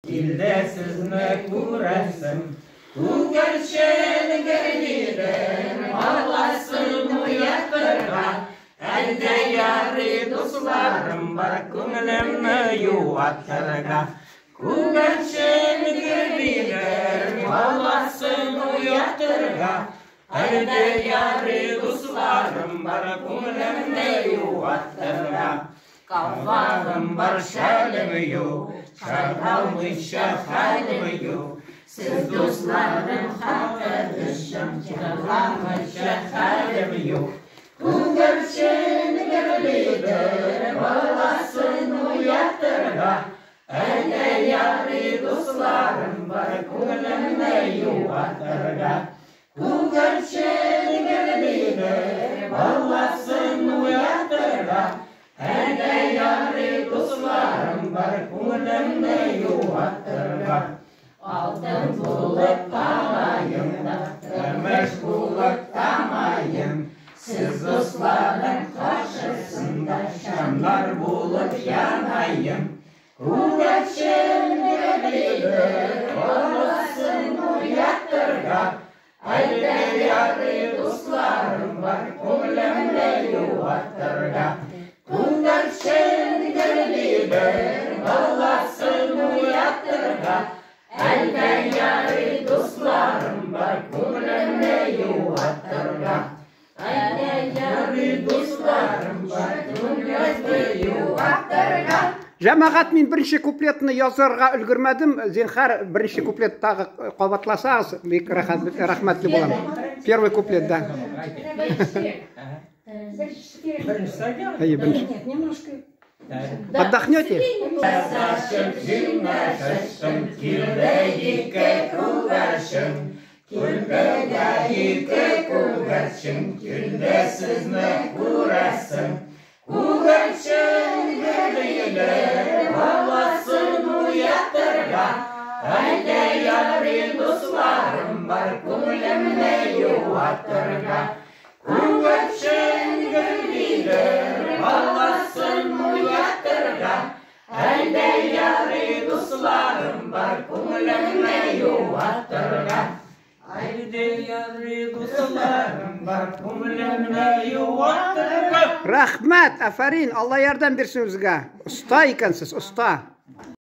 Илдә сезне күрәсем. Күгәрчен герлидер, баласын уятырга. Әлдә ярый дусларым бар, күңелемне юатырга. Күгәрчен герлидер, баласын уятырга. Әлдә ярый дусларым бар, күңелемне юатырга. Калфагым бар, шәлем юк, чыгармыйча хәлем юк. Сез дусларым хакы өчен чыгармыйча хәлем юк. Күгәрчен гөрлидер, баласын уятырга. Әллә ярый дусларым бар, күңелемне юатырга. Күгәрчен гөрлидер, баласын уятырга. Әллә ярый дусларым бар, күңелемне юатырга. Алтын булып тамаем да, көмеш булып тамаем. Сез дусларым каршысында шамнар булып янайым. Күгәрчен гөрлидер, баласын уятырга. Әллә ярый дусларым бар, күңелемне юатырга. Күгәрчен гөрлидер, баласын уятырга. Әллә ярый дусларым бар, күңелемне юатырга. Әллә ярый дусларым бар, күңелемне юатырга. Җәмәгать, мин беренче куплетны язарга өлгермәдем. Зинһар, беренче куплет тагы кабатласагыз, бик рәхмәтле булам. Первый куплет, да. Әйе, беренче. Нет, немножко. Отдохнете? Килде ике күгәрчен, килде дә ике күгәрчен, килде сезне күрәсем. Күгәрчен гөрлидер, баласын уятырга. Әллә ярый дусларым бар, күңелемне юатырга. Күгәрчен гөрлидер, баласын уятырга. Әллә ярый дусларым бар, күңелемне юатырга. Әллә ярый дусларым бар, күңелемне юатырга. Рәхмәт, афәрин, Алла ярдәм бирсен үзегә. Оста икәнсез, оста.